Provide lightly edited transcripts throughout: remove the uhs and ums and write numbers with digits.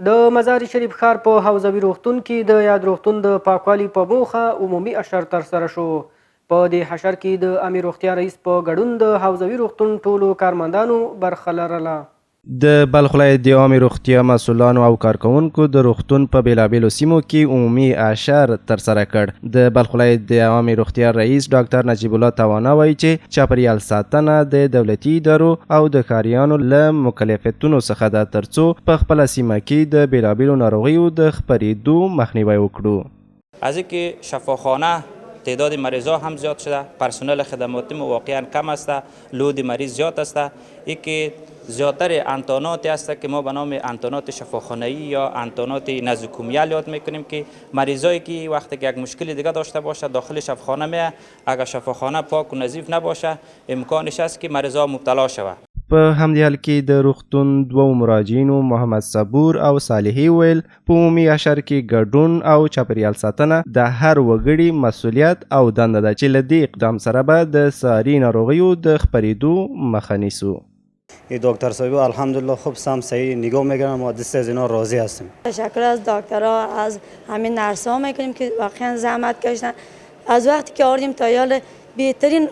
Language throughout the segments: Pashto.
د مزار شریف ښار په حوزوي روغتون کې د یاد روغتون د پاکوالي په موخه عمومي اشر ترسره شو. په دې حشر کې د عامې روغتیا رئیس په ګډون د حوزوي روغتون ټولو کارمندانو برخه لرله. د بلخ ولایت د عامې روغتیا مسولانو او کارکوونکو د روغتون په بېلابېلو سیمو کې عمومي اشر ترسره کړ. د بلخ ولایت د عامې روغتیا رئیس ډاکتر نجیب الله توانا وایي چې چاپریال ساتنه د دولتي ادارو او د ښاریانو له مکلفیتونو څخه ده ترڅو په خپله سیمه کې د بېلابېلو ناروغیو د خپرېدو مخنیوی وکړو. از اینکه شفاخانه تعداد مریضا هم زیاد شده، پرسنل خدماتی مو واقعا کم است، لود مریض زیاد است، ای که زیادتر انتانات است که ما به نام انتانات شفاخانه‌ای یا انتانات نزوکومیال یاد میکنیم که مریضایی که وقتی که یک مشکل دیگه داشته باشه داخل شفاخانه میه، اگر شفاخانه پاک و نظیف نباشه امکانش است که مریضا مبتلا شوه. په همدې حال کې د روغتون دوو مراجعینو محمد صبور او صالحي وویل، په عمومي اشر کې ګډون او چاپېریال ساتنه د هر وګړي مسولیت او دنده ده چې له دې اقدام سره به د ساري ناروغیو د خپرېدو مخه نیسو. این دکتر صاحب الحمدلله خوب سم صحیح نگاه میکنن، ما دست از اینا راضی هستیم. تشکر از دکترها، از همین نرس‌ها میکنیم که واقعا زحمت کشیدن. از وقتی که آوردیم تا یال بهترین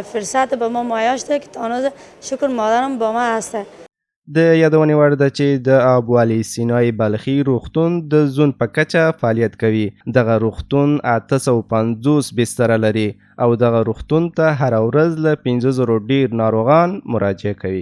فرصت به ما مهیا شده که تا هنوز شکر مادرم با ما هسته. د یادونې وړ ده چې د ابوعلي سینای بلخي روغتون د زون په کچه فعالیت کوي. دغه روغتون 850 بستره لري او دغه روغتون ته هره ورځ له 5000 ډېر ناروغان مراجعه کوي.